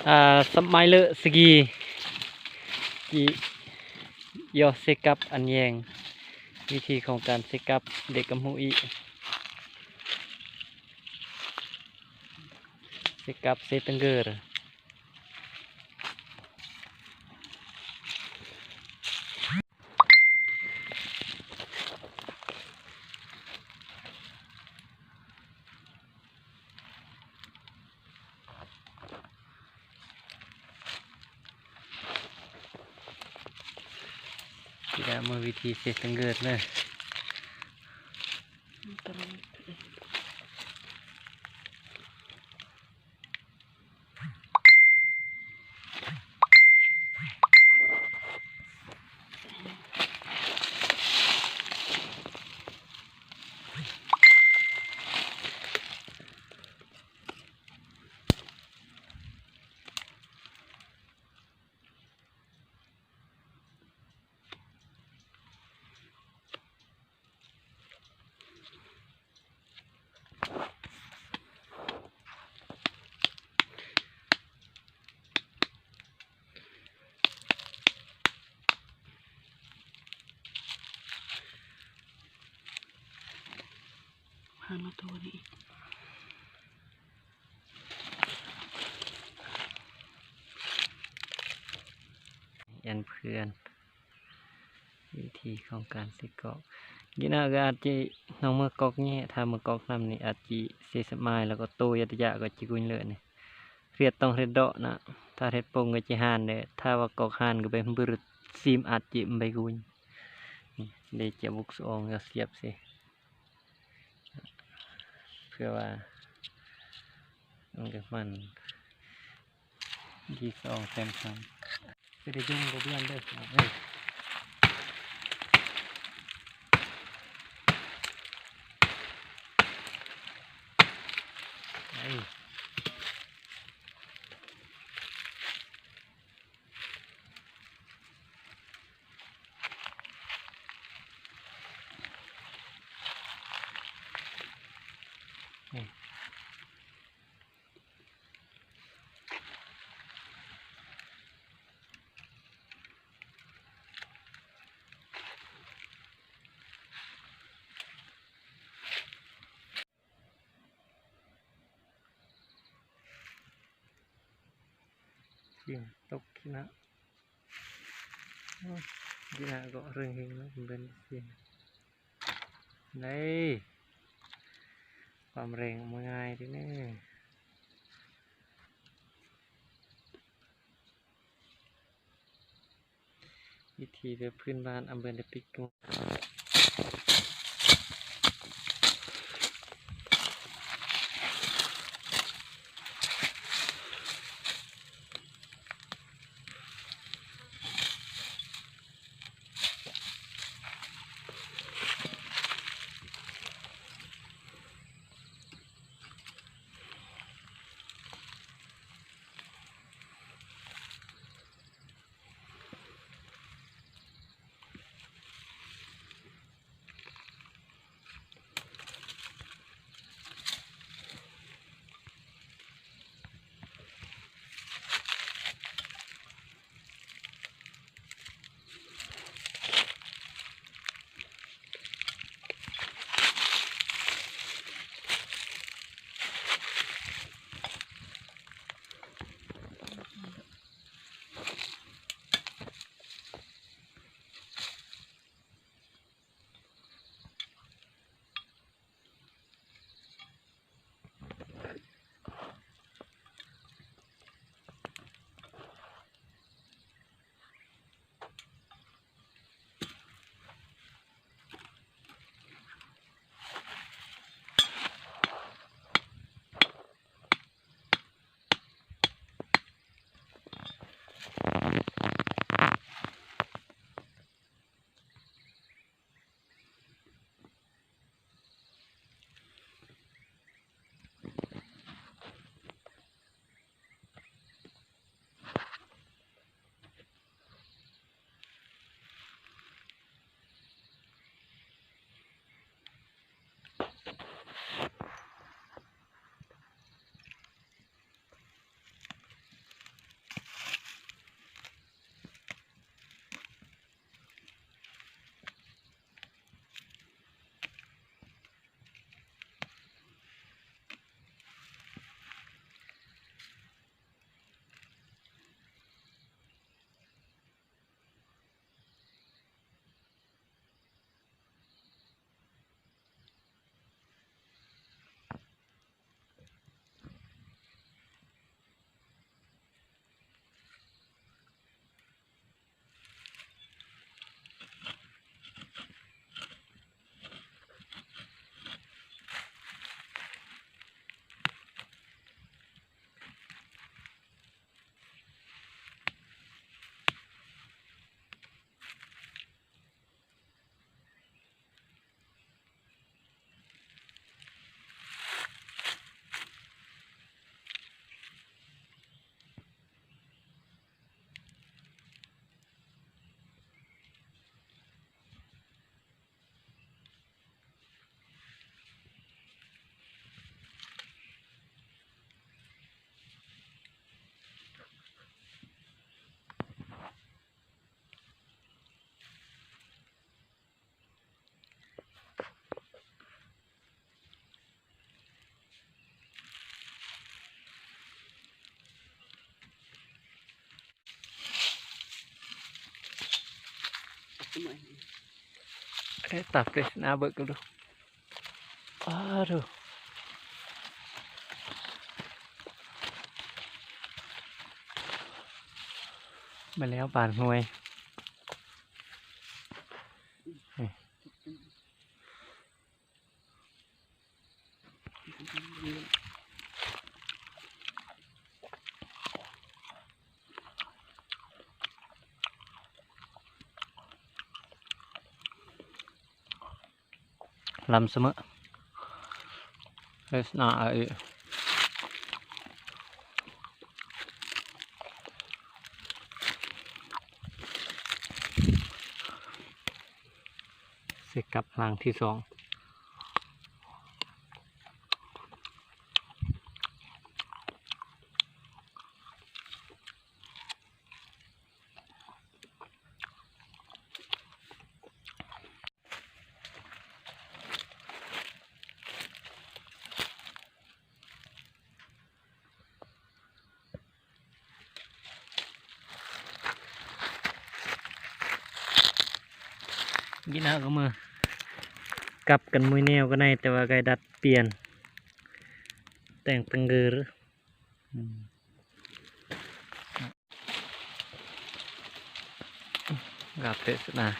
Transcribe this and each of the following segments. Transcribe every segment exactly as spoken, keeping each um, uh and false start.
Ah, sap mailø sigi. Ki yo sekap anyeng. Withi khong kan sekap de kam hui. Sekap se tengger. Tidak mau withi se tengger na. Hana to ni. Yan phươn. Withi khong kan sekok. Gina ga aji nong mekok nyi, tha mekok nam ni aji se sap mai la ko to ya tja ko chi kuñ lơ ni. Riet tong riet dok na, tha riet pong ga chi han de, tha wa kok han ga be mbur sim aji mbai kuñ. Ni, de chi buk suong ga siap se. Phe wa. Ang ke man. Gi song sem sam. Pede jung ko bian deh. Ai. Ai. Sim tok kina. Oh, gina gok ring hing lo ben sim. Đây. Pam reng mangai đi nè. Iti be pun ban amben de pik. Eh, tapres na bek dulu. Aduh. Meliau pan nguai. Eh. Lam seme. Es na ai. Sikap lang ti song. Gina kama kap kan mui neo kanai tewa kai dat pian. Teng tengger. Hmm. Gape sih, nah.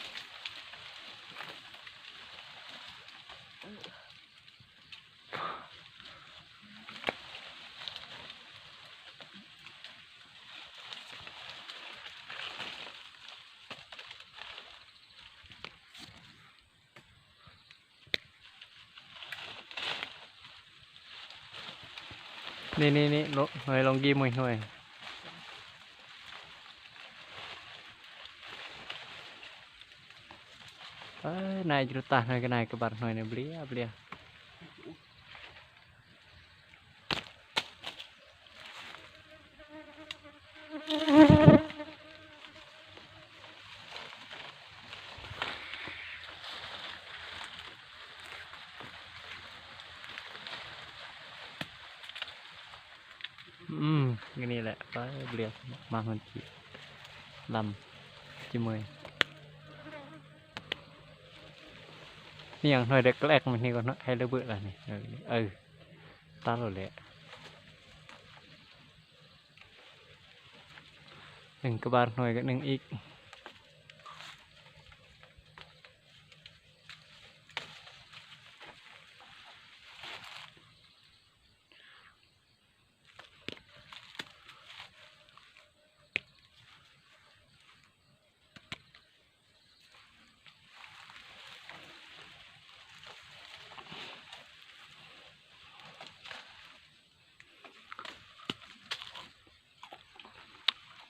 Ni, ni, ni, lo, noi long gi mui noi. Ai, nai jrutah noi, nai kebar noi ni, blia, blia. Hmm, gini lek, apa, beliak mahun ci lam ci mui. Ni yang noi dek lek mih ni kon, hai lebe lah ni. Au. Talo lek. Ning kebar noi ke ning ik.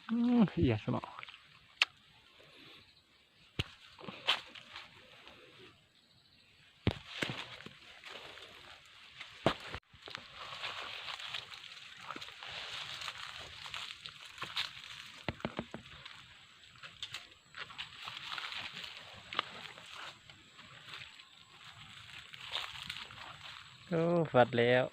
Hmm, iya, sama. Oh, fat leo.